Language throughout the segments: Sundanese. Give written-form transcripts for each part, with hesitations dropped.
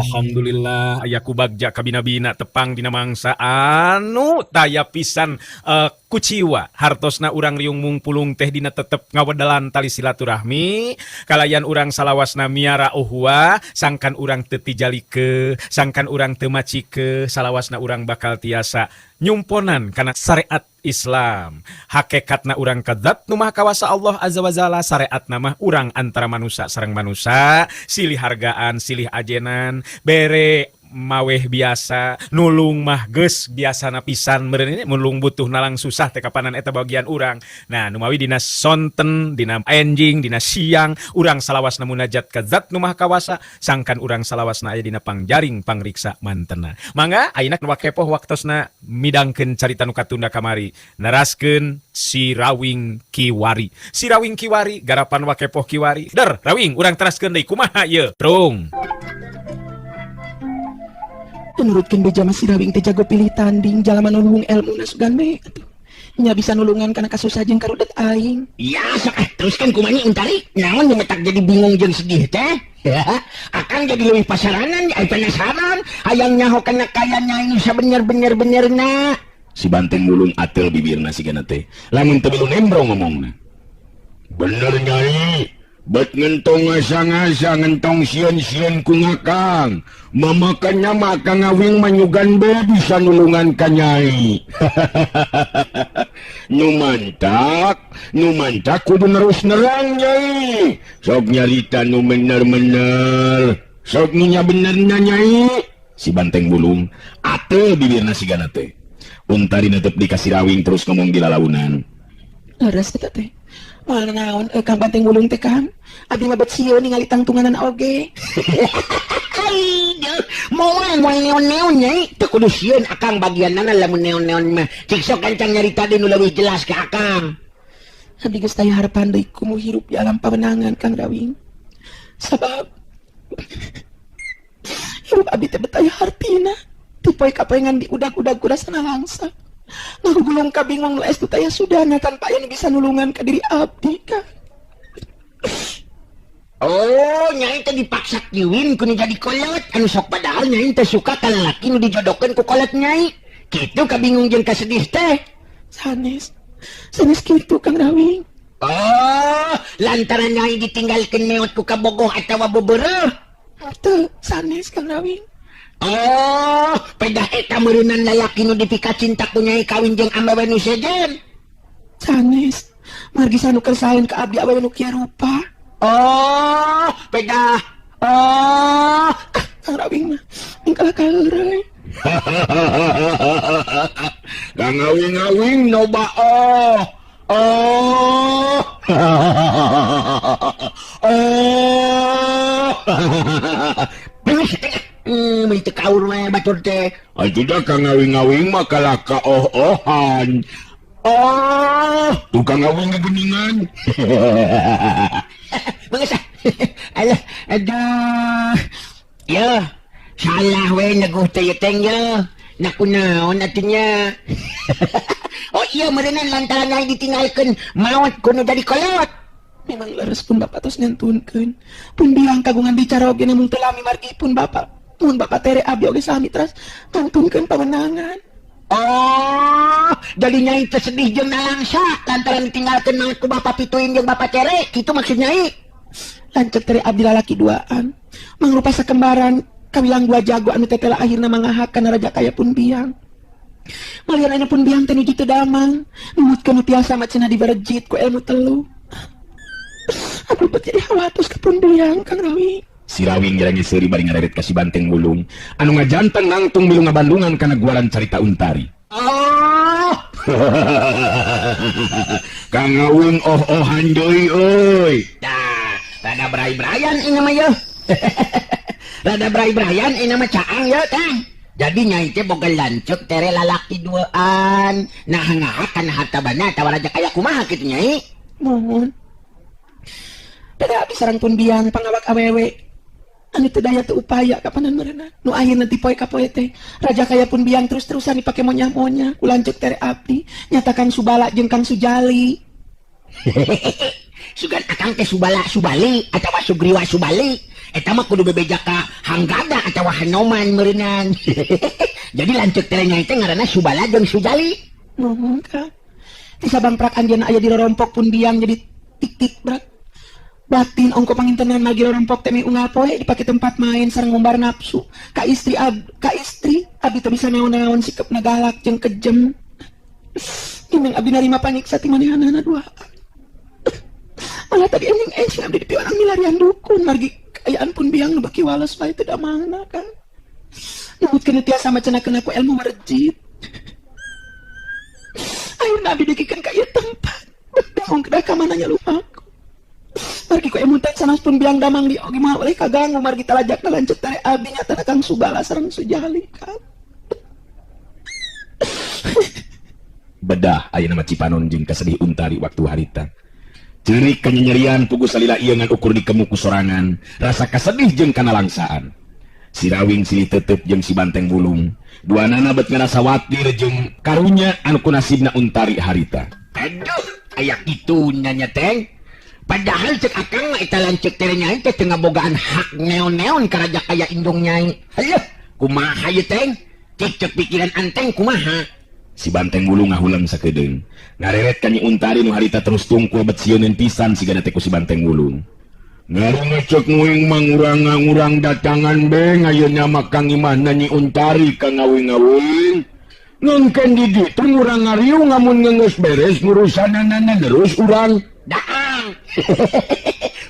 Alhamdulillah aya ku bagja kabina-bina tepang dina mangsa anu taya pisan kuciwa hartosna urang riung mungpulung teh dina tetep ngawedelan tali silaturahmi kalayan urang salawasna miara uhuah, sangkan urang teu tijalike, sangkan urang teu macike, salawasna urang bakal tiasa nyumponan kana syariat Islam. Hakekatna urang ka Zat nu Maha Kawasa Allah Azza wa Jalla, syariatna mah urang antara manusia sareng manusia, silih hargaan, silih ajenan, bere maweh biasa, nulung mah geus biasana pisan meureun ini nulung butuh nalang susah teh kapanan eta bagian urang. Nah, numawi dina sonten, dina enjing, dina siang urang salawasna munajat ka Zat nu Maha Kawasa, sangkan urang salawasna aya dina pangjaring pangriksa mantena. Mangga ayeuna Wa Kepoh waktosna midangkeun carita nu katunda kamari, neraskeun Si Rawing Kiwari. Si Rawing Kiwari garapan Wa Kepoh Kiwari. Der Rawing, urang teraskeun deui kumaha ieu? Trung. Menurutkeun beja mah si Rawing teh jago pilih tanding, jalma nu luhung elmuna sugan we atuh. Nya bisa nulungan kana kasusah jeung karudet aing. Ya sok ah, teruskan kumaha nya, Untari. Naon nu matak jadi bingung jeung sedih teh? Akang jadi leuwih pasaranan, ai penasaran, hayang nyaho kana kaya nyai sabener-bener benerna. Si Banteng Wulung atel bibirna sigana teh. Lamun teu milu nembro ngomongna. Bener nyai, bet ngentong ngasa-ngasa, ngentong sieun-sieun ku ngakang. Mamakannya mah Kang Awing manyugan be bisa nulungan ka nyai. Nu mantak, nu mantak kudu nerus nerang nyai. Sok nyarita nu bener-bener. Sok nu nya benerna nyai. Si Banteng Bulung atel bibirna sigana teh. Untari netep dikasih Rawing terus ngomong di lalaunan. Leres eta teh. Moal naon Kang Banteng Wulung teh Kang. Abdi mah bet sieun ningali tangtunganan oge. Aduh, moal moal neon-neon nyai. Teu kudu sieun akang bagianana lamun neon-neon mah. Cik sok gancang nyarita deui nu leuwih jelas ka akang. Abdi geus taya harapan deui kumu hirup di alam pawenangan, Kang Rawing. Sabab hirup abdi teh betaya hartina. Ti poe ka poe ngan diudag-udag ku rasana langsa. Ngagugulung kabingung nu estu taya sudana tanpa aya nu bisa nulungan ka diri abdi, Kang. Oh, nyai teh dipaksa kiwin ku nu jadi kolot. Anu sok padahal nyai teh suka ka lalaki nu dijodohkeun ku kolot nyai. Kitu kabingung jeung kasedih teh. Sanes. Sanes kitu, Kang Rawing. Oh, lantaran nyai ditinggalkeun meot ku kabogoh atawa beubeureuh. Teu, sanes, Kang Rawing. Oh, pedah eta meureunan lalaki nu dipikacinta ku nyai kawin jeung awewe nu sejen. Sanes. Margi sanu kersaeun ka abdi awewe nu kieu rupa. Oh, pedah. Oh, ah, Kang Rawing mah tinggal kaheureuy. Kang Awing-awing loba oh. Oh. Oh. Teu kaur we batur teh. Atuh da Kang Awing-awing mah kalah ka oh-ohan. Oh, tukang awing gegeningan. Mangga. Alah, aduh. Ya, salah we neguh teh ye teng ye. Nah, kunaon atuh nya? Oh iya, meureunan lantaran nyai ditinggalkeun maot ku nu jadi kolot. Memang leres pun bapak tos nyantunkeun. Pun bilang kagungan bicara oge namung teu lami margi pun bapak. Mun bapak tere abdi oge sami teras ngantunkeun pawenangan. Oh, jadi nyai teh sedih jeung nalangsa lantaran ditinggalkeun maot ku bapak pituin jeung bapak tere, kitu maksud nyai? Lanceuk tere abdi lalaki duaan. Mangrupa sakembaran kawilang dua jago anu tetela akhirna mangahakan raja kaya pun biang. Malian anu pun biang teh nuju teu damang, numutkeun nu tiasa mah cenah diberejit ku ilmu telu. Aku bet jadi hawatos ka pun biang, Kang Rawi. Si Rawing ngirangi seuri bari ngareret ka si Banteng Wulung anu ngajantan nangtung milu ngabandungan kana guaran carita Untari. Oh. Kang Awing oh-ohan deui euy. Dah, rada berai-berayan ini mah ye. Rada berai-berayan ini mah caang ye, Kang. Jadi nyai teh boga lanceuk tere lalaki duaan. Nah, ngahakan harta bana atawa raja kaya kumaha kitu nyai? Mohon. Beda abdi sareng pun biang pangawak awewe. Anu teu daya teu upaya kapanan meureunan. Nu akhirna ti poe ka poe teh raja kaya pun biang terus-terusan dipake monyah-monyah ku lanceuk tere abdi nyata Kang Subala jeung Kang Sujali. Sugan akang teh Subala Subali atawa Sugriwa Subali. Eta mah kudu bebeja ka Hanggada atawa Hanoman meureunnan. Jadi lanceuk tere nyai teh ngaranna Subala jeung Sujali. Nuhun Kang. Ti sabang prak anjeunna aya di rorompok pun biang jadi tik-tik brak. Batin ongko pangintenan magi rorompok teh unggal poe dipake tempat main sareng ngumbar nafsu. Ka istri abdi teu bisa naon-naon sikepna galak jeung kejem. Inang abdi narima panyiksa ti manehanana dua. Malah tadi enjing abdi dipiwarang milarian dukun margi kaayaan pun biang nu baki wales wae teu damangna kan. Numutkeun tiasa macenakeun ku ilmu merejit. Ayeuna abdi dugikeun ka ieu tempat. Bingung kedah ka mana nya lumaku. Margi ku emutan sanes pun biang damang di oge moal oleh kaganggu margi talajakna lanceuk tare abdi nyatana Kang Subala sareng Sujali kan. Bedah ayeuna mah Cipanon jeung kasedih Untari waktu harita. Ceurik kanyanyerian pugu salila ieu ngan ukur dikemu ku sorangan, rasa kasedih jeung kanalangsaan. Si Rawing silih tetep jeung si Banteng Bulung. Duanana bet ngarasa watir jeung karunya anu ku nasibna Untari harita. Aduh, aya kitu nya teng. Padahal cek akang mah eta lanceuk tere nyai teh teu ngabogaan hak neon-neon ka raja kaya indung nyai. Hayoh, kumaha ieu teng? Cek cek pikiran anteng kumaha? Si Banteng Bulung ngahuleng sakedeung. Ngareret ka Nyi Untari nu harita terus tungkul bet sieuneun pisan sigana teh ku si Banteng Bulung. Ngarungecek nguing mangurang-ngurang datangan be ayeuna mah kang imahna Nyi Untari ka ngawing-ngawing. Ngengken di ditu ngurang ngariung amun geus beres ngurusanana terus urang daang.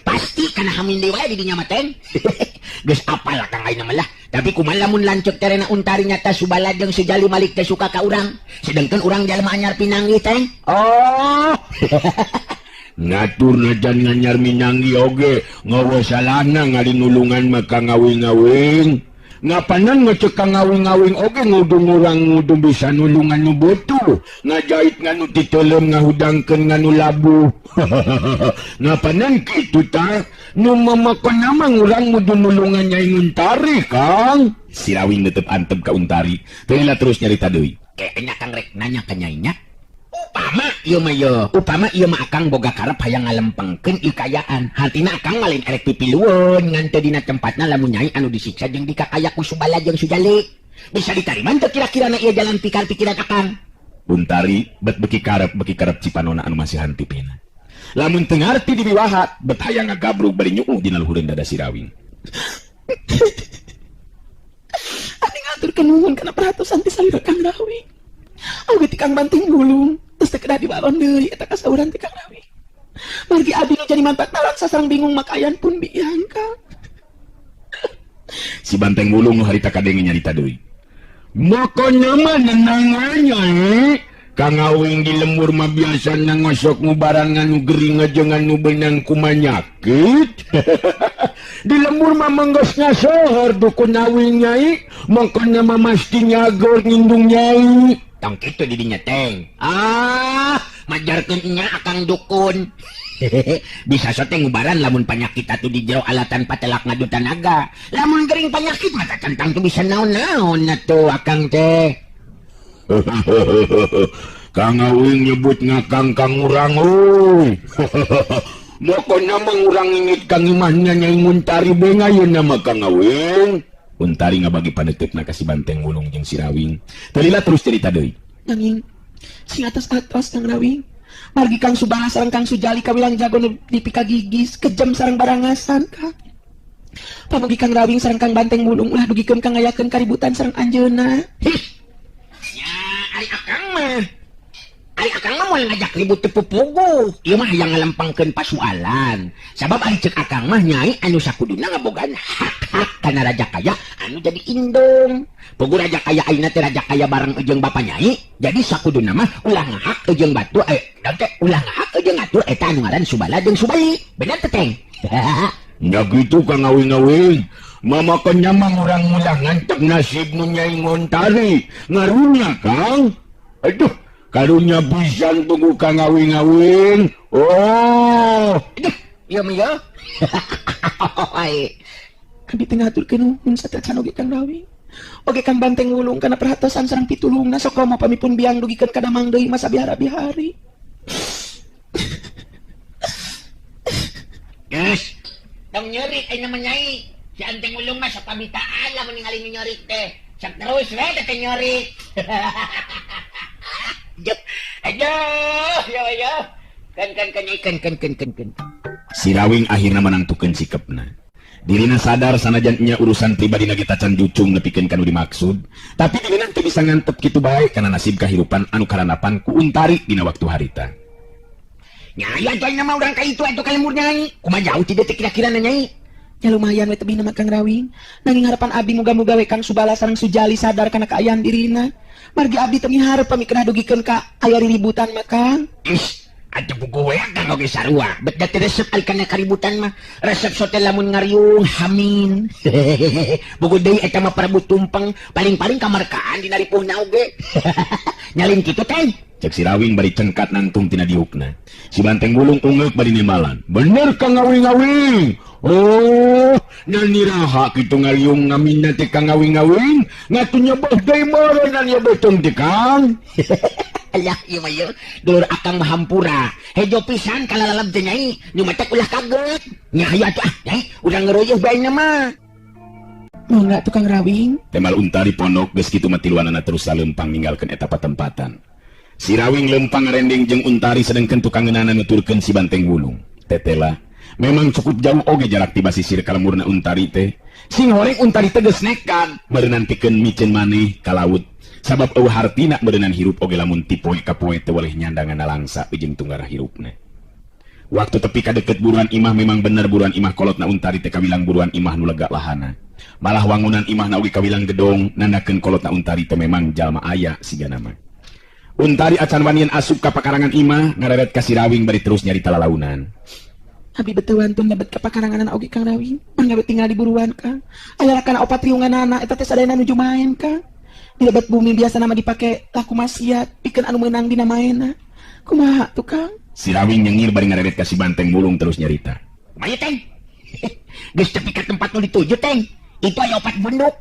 Pasti kana hamin deui wae di dinya mah teng. Geus apal kang ayeuna mah lah. Tapi kumaha lamun lanceuk terena Untari nyata Subala jeung Sujali Malik teh suka ka urang. Sedengkeun urang jalma anyar pinanggih teng. Oh. Ngatur najan nganyar minanggi oge ngawa salahna ngalinulungan mah ka ngawing-ngawing. Ngapanan ngecek ka ngawing-ngawing oge ngudung urang ngudung bisa nulungan nu butuh, ngajait nganu titelem ngahudangkeun nganu labuh. Ngapanan kitu tah? Nu mamakon mah urang ngudung nulungan Nyai Untari, Kang. Si Rawing netep antep ka Untari. Teu terus nyarita deui. Kayaknya Kang rek nanya ka nyainya. Upama ieu mah ye, upama ieu mah akang boga karep hayang ngalempengkeun ieu kaayaan. Hartina akang mah lain erek pipilueun ngan teu dina tempatna lamun nyai anu disiksa jeung dikakaya ku Subala jeung Sujali. Bisa ditarima teu kira-kirana ieu jalan pikir-pikiran akang? Untari bet beki karep Cipanona anu masihan pipina. Lamun teu ngarti dibiwahat bet hayang ngagabrug bari nyuuh dina luhureun dada si Rawing. Abdi ngaturkeun nuhun kana perhatosan ti salira Kang Rawing. Oge ti Kang Banteng Bulung terus teu kedah dibalon deui eta kasauran ti Kang Rawing. Margi abdi nu jadi mantak nalangsa sareng bingung makayan pun biang Kang. Si Banteng Bulung nu harita kadenge nyarita deui. Makanya mah nenang nyai. Kang Awing di lembur mah biasana ngosok ngubaran nganu gering jeung anu beunang kumanyakit. Di lembur mah manggeus ngasohor dukun awing nyai, makanya mah masti nyagor ngindung nyai. Tong kitu di dinya teng. Ah, majarkeun nya akang dukun. Bisa sote ngubaran lamun panyakit atuh di jero alatan patelak ngadu tanaga. Lamun gering panyakit mah tentang tuh bisa naon-naon atuh akang teh. Kang Awing nyebut ngakang kang urang euy. Mokona mah urang ingit kang imahna Nyai Untari be ayeuna mah Kang Awing. Untari ngabagi paneuteup ka si Banteng Bulung jeung si Rawing. Teu terus cerita deui. Nanging sing atos-atos Kang Rawing. Margi Kang Subala sareng Kang Sujali kawilang jago nu dipikagigis kejam sareng barangasan Kang. Pamugi Kang Rawing sareng Kang Banteng Bulung ulah dugikeun kang ngayakeun kaributan sareng anjeunna. Hih. Nya ari akang mah. Ari akang mah moal ngajak ribut teu pupuguh. Ieu mah hayang ngalempengkeun pasualan. Sabab ari ceuk akang mah nyai anu sakuduna ngabogaan hak-hak kana raja kaya anu jadi indung. Puguh raja kaya ayeuna teh raja kaya bareng jeung bapa nyai. Jadi sakuduna mah ulah ngahak jeung batu teh ulah ngahak jeung ngatur eta anu ngaran Subala jeung Subali. Bener teh teng? Nya kitu Kang Awing-awing. Mamakonnya mah urang ulah ngantep nasib nu Nyai Untari. Ngarunya Kang. Aduh, karunya pisan tunggu Kang Awing-awing. Oh. Aduh, ieu mah ye. Abdi teh ngaturkeun nuhun satacan oge Kang Rawing. Oge Kang Banteng Wulung kana perhatosan sareng pitulungna sok komo pamipun biang dugikeun ka damang deui masa bihara-bihari. Tong nyerik ayeuna mah Nyai. Si Anteng Ulung mah sok kabitaan lamun ningali nu nyerik teh. Sok terus we teh nyerik. Aduh, ya ya. Kan kan kan kan kan kan kan kan. Si Rawing akhirna menangtukeun sikepna. Dirina sadar sanajan nya urusan pribadi na kita can jucung nepikeun ka nu dimaksud, tapi dirina teu bisa ngantep kitu bae kana nasib kahirupan anu karanapan ku Untari dina waktu harita. Nyai atuh ayeuna mah urang ka itu atuh ka lembur Nyai. Kumaha jauh ti detik kira-kira na Nyai? Ya lumayan we tebih nama Kang Rawing. Nanging harapan abdi muga-muga we Kang Subala sareng Sujali sadar kana kaayaan dirina. Margi abdi teu miharep pamikeun dugikeun ka aya riributan mah Kang. Ih, atuh puguh we Kang oge sarua. Bet da teu resep ari kana kaributan mah. Resep sote lamun ngariung hamin. Puguh deui eta mah Prabu Tumpeng, paling-paling kamarkaan dina ripuhna oge. Nyalin kitu teh. Cek si Rawing bari cengkat nangtung tina diukna. Si Banteng Bulung ungeuk bari nembalan. Bener Kang Ngawing-ngawing. Oh, naniraha kitu ngaliung ngamina teh Kang Ngawing-ngawing. Ngatuh nyebeh deui meureun ieu beuteung teh Kang. Alah ieu mah ieu dulur akang mah hampura. Hejo pisan kalalalab teh Nyai. Nu matak ulah kaget. Nya hayu atuh ah Nyai, urang ngeroyeuh bae mah. Mangga tukang Rawing. Temal Untari pondok geus kitu mah tiluanana terus saleumpang ninggalkeun eta patempatan. Si Rawing lempang ngarendeng jeung Untari sedengkeun tukang ngeunana nuturkeun si Banteng Wulung. Tetela, memang cukup jauh oge jarak ti basisir ka lemurna Untari teh. Sing horeng Untari teh geus nekat meureunan pikeun miceun maneh ka laut. Sabab eueuh hartina meureunan hirup oge lamun ti poe ka poe teu weleh nyandangan nalangsa jeung tunggara hirupna. Waktu tepi ka deket buruan imah memang bener buruan imah kolotna Untari teh kawilang buruan imah nu lega lahana. Malah wangunan imahna oge kawilang gedong nandakeun kolotna Untari teh memang jalma aya sigana mah. Untari acan wanian asup ka pakarangan imah ngareret ka si Rawing bari terus nyarita lalaunan. Abi betul wantun lebet ka pakaranganan oge Kang Rawing. Mangga we tinggal di buruan Kang. Aya kana opat riunganana eta teh sadayana nuju maen Kang. Di lebet bumi biasa nama dipake laku maksiat pikeun anu meunang dina maena. Kumaha tuh Kang? Si Rawing nyengir bari ngareret ka si Banteng Bulung terus nyarita. Kumaha teh? Geus tepi ka tempat nu dituju teh. Itu aya opat bunduk.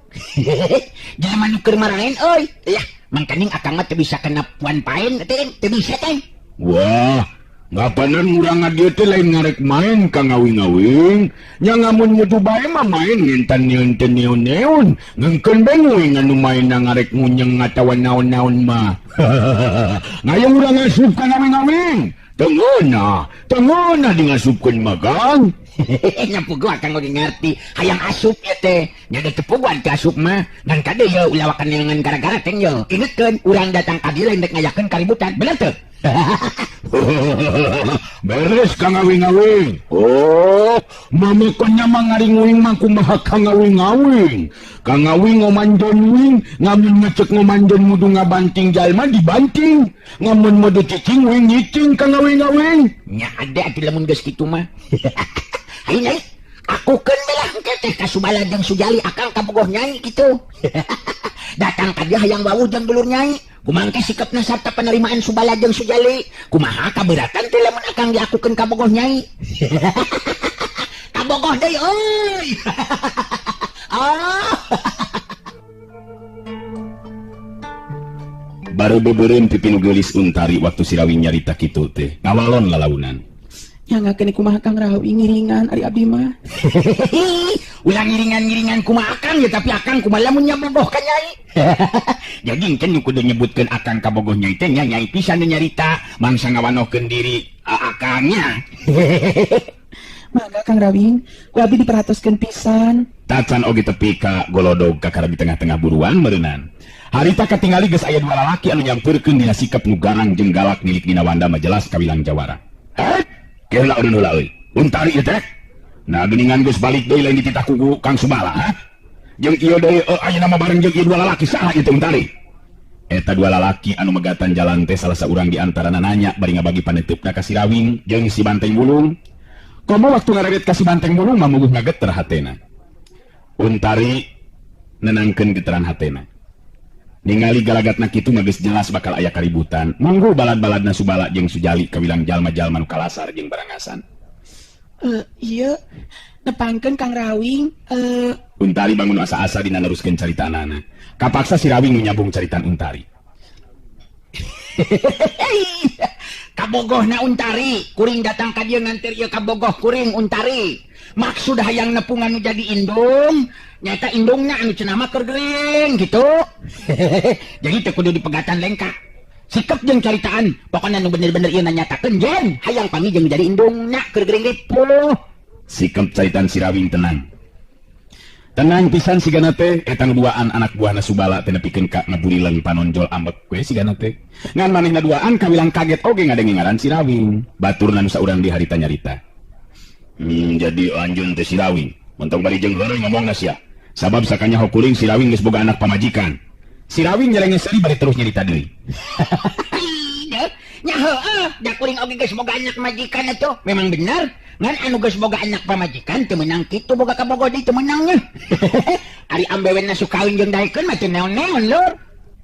Jelema nu keur maraen euy. Lah, mangkaning akang mah teu bisa kena puan paen teh, teu bisa teh. Wah, ngapanan urang ngadieu teh lain ngarek main ka ngawing-ngawing. Nya ngamun mutu bae mah main ngentan neun teu neun-neun. Ngeungkeun bae nguing anu maenna ngarek ngunyeng atawa naon-naon mah. Ngayung urang ngasup ka ngawing-ngawing. Tengeunah, tengeunah di ngasupkeun mah Kang. Nya puguh akang oge ngarti hayang asup ieu teh. Nya da teu puguhan teh asup mah. Ngan kade ye ulah wakan neangan gara-gara teh ye. Ingetkeun urang datang ka dieu lain rek ngayakeun kaributan. Bener teu? Beres Kang Ngawing-ngawing. Oh, mamekonnya mah ngaringuing mah kumaha Kang Ngawing-ngawing. Kang Ngawing ngomanjon wing, ngamun ngecek ngomanjon mudu ngabanting jalma dibanting. Ngamun mudu cicing wing nyicing Kang Ngawing-ngawing. Nya ada atuh lamun geus kitu mah. Hayu Nyai, akukeun we lah engke teh ka Subala jeung Sujali akang kabogoh Nyai kitu. Datang ka dieu hayang wawuh jeung dulur Nyai. Kumaha engke sikapna sarta penerimaan Subala jeung Sujali? Kumaha kaberatan teh lamun akang diakukeun kabogoh Nyai? Kabogoh deui euy. Ah. Baru beubeureup pipi nu geulis Untari waktu si Rawing nyarita kitu teh. Ngawalon lalaunan. Ya ngakeun kumaha Kang Rawing ngiringan ari abdi mah. Ulah ngiringan-ngiringan kumaha akang ya tapi akang kumaha lamun nyabogoh ka Nyai. Jadi engke nu kudu nyebutkeun akang kabogoh Nyai teh nya Nyai pisan nu nyarita mangsa ngawanohkeun diri akangnya. Mangga Kang Rawing, ku abdi diperhatoskeun pisan. Tacan oge tepi ka golodog kakara di tengah-tengah buruan meureunnan. Harita katingali geus aya dua lalaki anu nyampeurkeun dina sikap nu garang jeung galak milik dina wanda mah jelas kawilang jawara. Heh, keheula eureun heula euy. Untari ieu teh. Nah geuningan geus balik deui lain dititah ku Kang Subala, ha? Jeung ieu deui ayeuna mah bareng jeung ieu dua lalaki saha ieu teh Untari? Eta dua lalaki anu megatan jalan teh salah saurang di antarana nanya bari ngabagi paneuteup ka si Rawing jeung si Banteng Bulung. Komo waktu ngaredet ka si Banteng Bulung mah muguh ngageter hatena. Untari nenangkeun getaran hatena. Ningali galagatna kitu mah geus jelas bakal aya kaributan. Munggu balad-baladna Subala jeung Sujali kawilang jalma-jalma nu kalasar jeung barangasan. Ieu nepangkeun Kang Rawing, Untari bangun asa-asa dina neruskeun caritanana. Kapaksa si Rawing nu nyambung caritan Untari. Kabogohna Untari, kuring datang ka dieu nganter ieu kabogoh kuring Untari. Maksud hayang nepungan nu jadi indung, nyata indungna anu cenah mah keur gering gitu. Jadi teu kudu dipegatan lengkah. Sikep jeung caritaan, pokona nu bener-bener ieu nanyatakeun jen hayang panggih jeung jadi indungna keur gering ripuh. Sikep caritaan Sirawing tenang. Tenang pisan sigana teh eta nu duaan anak buahna Subala teh nepikeun ka ngaburileng panonjol ambek we sigana teh. Ngan manehna duaan kawilang kaget oge ngadenge ngaran Sirawing. Baturna nu saurang di harita nyarita. Jadi anjeun teh Sirawing. Montong bari jeung heureuy ngomongna sia. Sabab sakanyaho kuring Sirawing geus boga anak pamajikan. Sirawing nyerenge seuri bari terus nyarita deui. Nya heueuh, da kuring oge geus boga anak majikan atuh. Memang bener. Ngan anu geus boga anak pamajikan teu meunang kitu boga kabogoh deui teu meunang nya. Ari ambewena sukawin jeung daekeun mah teu neon-neon lur.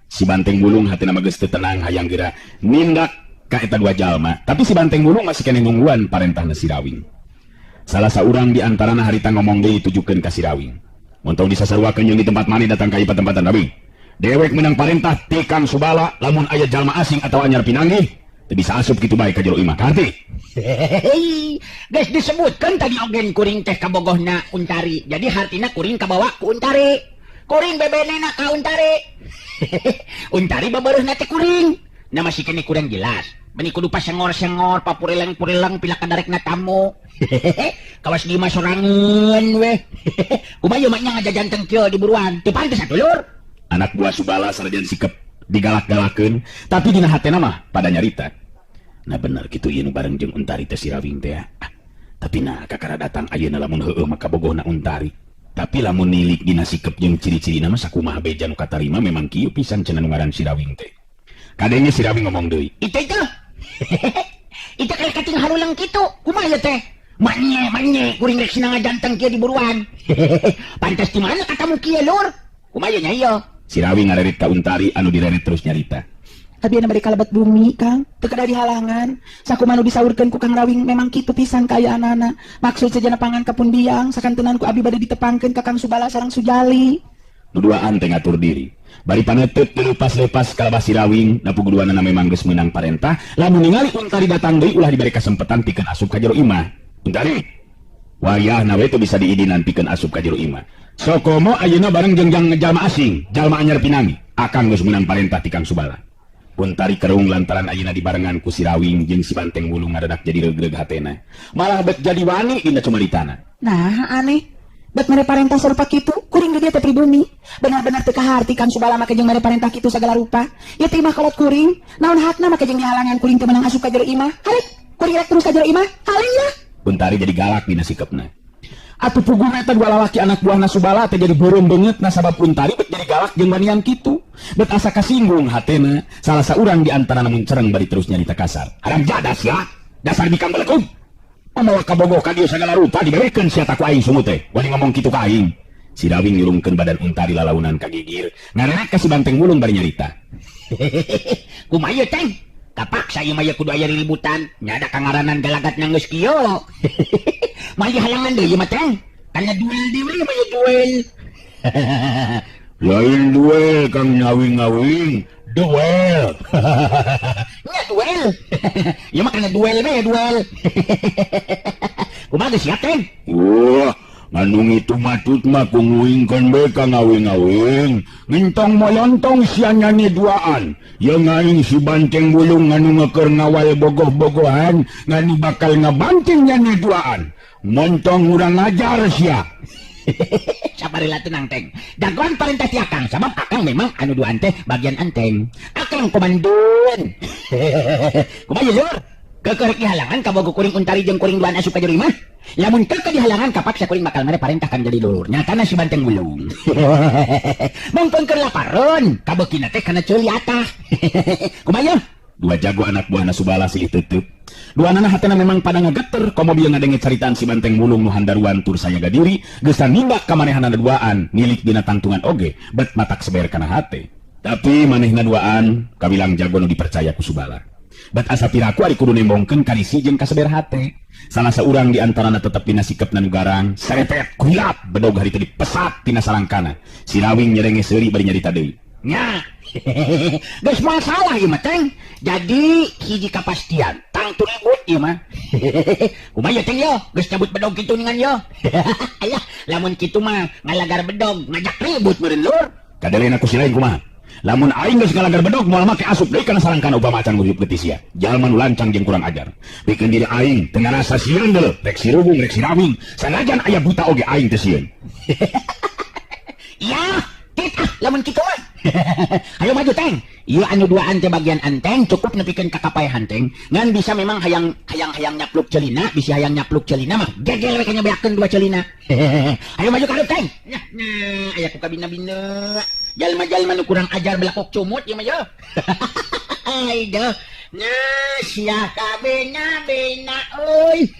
Si Banteng Bulung hatina mah geus teu tenang hayang geura nindak ka eta dua jalma, tapi si Banteng Bulung masih keneh nungguan parentahna Sirawing. Salah saurang di antarana harita ngomong deui ditujukeun ka Sirawing. Montong disasaruakeun jeung di tempat maneh datang ka ieu patempatan Rawing. Dewek meunang parentah ti Kang Subala lamun aya jalma asing atawa anyar pinanggih teu bisa asup kitu bae ka jero imah. Kaharti? Hehehe, geus disebutkeun tadi ogen kuring teh kabogohna Untari. Jadi hartina kuring kabawa ku Untari. Kuring bebenena ka Untari. Untari babareuhna teh kuring. Nah masih kene kurang jelas. Meni kudu pasengor-sengor, papurileng-purileng pila kadarekna tamu. Kawas di imah sorangan weh. Kumaha ieu mah nya ngajajanteng kieu di buruan. Teu pantes atuh lur. Anak buah Subala sanajan sikep digalak-galakeun, tapi dina hatena mah pada nyarita. Nah bener kitu ieu nu bareng jeung Untari teh Sirawing teh. Ah, tapi nah kakara datang ayeuna lamun heueuh mah kabogohna Untari. Tapi lamun nilik dina sikep jeung ciri-cirina mah sakumaha beja nu katarima memang kieu pisan cenah nu ngaran Sirawing teh. Kadenge Sirawing ngomong deui. Itu itu. Itu kayak kating halulang kitu. Kumaha ieu teh? Manye manye kuring rek sina ngajanteng kieu di buruan. Pantes di mana katamu kieu lur? Kumaha ieu nya ieu? Sirawing ngarerit ka Untari anu direret terus nyarita. Abi anu bade kalebet bumi, Kang, teu kada dihalangan. Sakumaha nu disaurkeun ku Kang Rawing memang kitu pisan kaayaanana. Maksud sejana pangan ka pun biang, sakantenan ku abi bade ditepangkeun ka Kang Subala sareng Sujali. Nu duaan teh ngatur diri. Bari paneuteup teu lepas-lepas kalabah Sirawing, da puguduanana memang geus meunang parentah, lamun ningali Untari datang deui ulah dibere kasempatan pikeun asup ka jero imah. Untari, wayahna we teu bisa diidinan pikeun asup ka jero imah. Sokomo ayeuna bareng jeung jalma asing, jalma anyar pinangi. Akang geus meunang parentah ti Kang Subala. Untari kerung lantaran ayeuna dibarengan ku Sirawing jeung si Banteng Wulung ngadadak jadi regreg hatena. Malah bet jadi wani dina cumaritana. Nah, aneh. Bet mere parentah sarupa kitu, kuring di dieu teh pribumi. Benar-benar teu kaharti Kang Subala make jeung mere parentah kitu sagala rupa. Ieu teh imah kolot kuring, naon hakna make jeung dihalangan kuring teu meunang asup ka jero imah. Harek, kuring rek terus ka jero imah. Haling lah. Untari jadi galak dina sikepna. Atuh puguh eta dua lalaki anak buahna Subala teh jadi beureum beungeut nasabab Untari bet jadi galak jeung wanian kitu. Bet asa kasinggung hatena, salah saurang di antara namun cereng bari terus nyarita kasar. Haram jadah sia, dasar bikang belekung. Pamawa kabogoh ka dieu sagala rupa diberekeun sia ta ku aing sungut teh. Wani ngomong kitu ka aing. Sirawing nyurungkeun badan Untari lalaunan ka gigir, ngarerek ka si Banteng Wulung bari nyarita. Kumaha ieu teh? Kapaksa ieu mah ieu kudu aya riributan. Nya da kangaranan galagatna geus kieu. Mah ieu halangan deui ieu mah teh. Kana duel deui mah ieu duel. Lain duel Kang Ngawing-ngawing, duel. Nya duel. Ieu mah kana duel we duel. Kumaha geus siap teh? Wah, ngandung itu matut mah kunguingkeun bae ka ngawing-ngawing. Ngentong molontong sia nyanyi duaan. Ye ngaing si Banteng Wulung nganu ngeukeun ngawal bogoh-bogohan, nganu bakal ngabanting nyanyi duaan. Montong urang ngajar sia. Sabarila tenang teng. Dagoan parentah ti Akang, sabab Akang memang anu duaan teh bagian anteng. Akang komandun. Kumaha ieu lur? Keukeuh rek dihalangan kabogoh kuring Untari jeung kuring duaan asup ka jero imah. Lamun keukeuh dihalangan kapaksa kuring bakal mere parentah kan jadi dulur. Nyatana si Banteng Wulung. Mongkon keur lapareun, kabeukina teh kana ceuli atah. Kumaha ieu? Dua jago anak buahna Subala silih teuteuk. Dua nana hatena memang pada ngageter komo bieu ngadenge caritaan si Banteng Wulung nu handaruan tur sayaga diri, geus nindak ka manehanana duaan, nilik dina tangtungan oge, bet matak seber kana hate. Tapi manehna duaan kawilang jago nu dipercaya ku Subala. Bet asa piraku ari kudu nembongkeun karisi jeung kaseber hate. Salah saurang di antarana tetep dina sikepna nu garang, serepet, kuilap, bedog hari teh dipesat tina salangkana. Sirawing nyerenge seuri bari nyarita deui. Nya. Geus masalah ieu mah, Teng. Jadi hiji kapastian, tangtu ribut ieu mah. Kumaha ya, Teng, yo? Geus nyabut bedog kitu ningan yo. Ayah, lamun kitu mah ngalagar bedog, ngajak ribut meureun, Lur. Kadelen aku si lain kumaha? Lamun aing geus ngalagar bedog moal make asup deui kana sarangkana upama acan nguriup getih sia. Jalma nu lancang jeung kurang ajar. Pikeun diri aing teu ngarasa sieun deuleu, rek sirubung rek sirawing, sanajan aya buta oge aing teu sieun. Ya, tit ah lamun kitu mah. Ayo maju, Teng. Ieu anu duaan teh bagian anteng cukup nepikeun ka kapaehan, Teng. Ngan bisa memang hayang hayang hayang nyapluk celina, bisa hayang nyapluk celina mah gegel we kanya beakeun dua celina. Ayo maju ka hareup, Teng. Nah, nah aya ku kabina-bina. Jalma-jalma nu kurang ajar belakok cumut ieu mah yo. Ai deuh. Nah, sia kabina bina euy.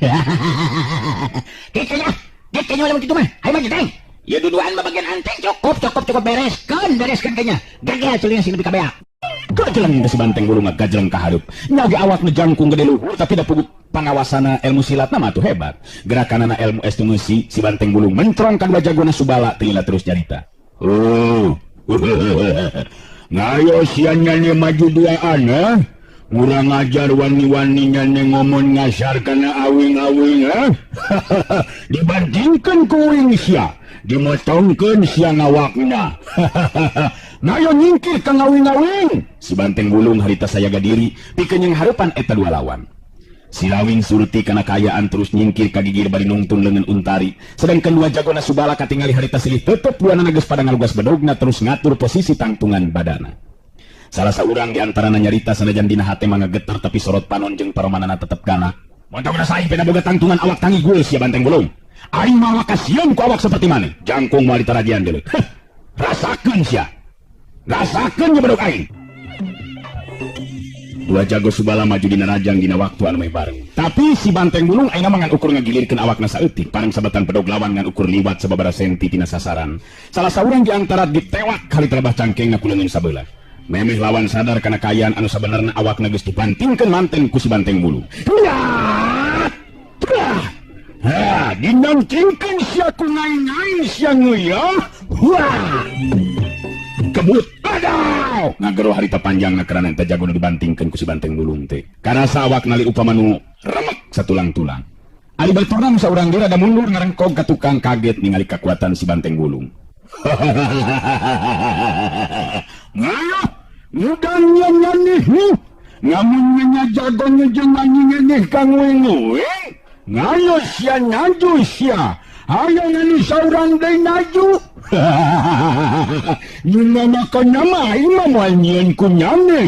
Tit kanya. Tit kanya lamun kitu mah. Ayo maju, Teng. Ya duduan mah bagian anteng cukup cukup cukup bereskan bereskan kayaknya gagal celina sing lebih kabeak. Gajleng si banteng bulung gajleng ka hareup. Nya ge awak nu jangkung gede luhur tapi da puguh pangawasana ilmu silatna mah tuh hebat. Gerakanana ilmu estimasi si banteng bulung mentrong ka dua jagona Subala teu terus nyarita. Oh. Ngayo sia nyane maju duaan eh? Urang ajar wani-wani nyane ngomong ngasar kana awing-awing eh? Dibandingkan ku uing sia, dimotongkeun sia ngawakna. Ngayo nyingkir ka ngawing-awing. Si banteng bulung harita sayaga diri pikeun yang hareupan eta dua lawan. Sirawing surti kana kaayaan terus nyingkir ka gigir bari nungtun leungeun Untari. Sedangkan dua jagona Subala katingali harita silih tetep duanana geus pada ngalugas bedogna terus ngatur posisi tangtungan badana. Salah saurang di antarana nyarita sanajan dina hate mah ngageter tapi sorot panon jeung paromanana tetep galak. Montong rasa aing pena boga tangtungan awak tangi gul sia banteng bulung. Aing mah kasieun ku awak seperti maneh. Jangkung moal ditarajian deuleu. Rasakeun sia. Rasakeun nya bedog aing. Dua jago Subala maju dina rajang dina waktu anu meh bareng. Tapi si banteng bulung ayeuna mah ngan ukur ngagilirkeun awakna saeutik. Pareng sabetan bedog lawan ngan ukur liwat sababaraha senti tina sasaran. Salah saurang di antara ditewak kali telebah cangkengna ku leungeun sabelah. Memeh lawan sadar kana kaayaan anu sabenerna awakna geus dibantingkeun manten ku si banteng bulung. Ha, dinangkingkeun sia ku ngaing-ngaing sia ngeuya. Wah. Kebut. Aduh, ngagero harita panjangna karana eta jago nu dibantingkeun ku si banteng bulung teh. Karasa awak nali upama nu remek satulang-tulang. Ari baturna nu saurang deui rada mundur ngarengkog ka tukang kaget ningali kakuatan si banteng bulung. Ngayo, ngudang nyanyi ngamun nya jago jeung nyanyi kang uing. Ngayo sia naju sia. Ayo ngani saurang deui naju. Nyina nama aing mah moal nyieun ku nyane.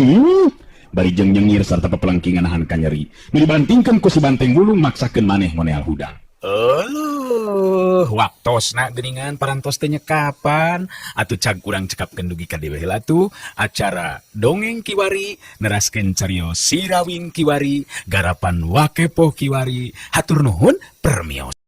Bari jeung nyengir sarta pepelengkingan nahan kanyeri. Nu dibantingkeun ku si banteng bulung maksakeun maneh moneal hudang. Euleuh, waktosna geuningan parantos teh nyekapan. Atuh cag urang cekapkeun dugi ka dieu heula tuh acara dongeng kiwari neraskeun carios Sirawing kiwari garapan Wakepoh kiwari. Hatur nuhun permios.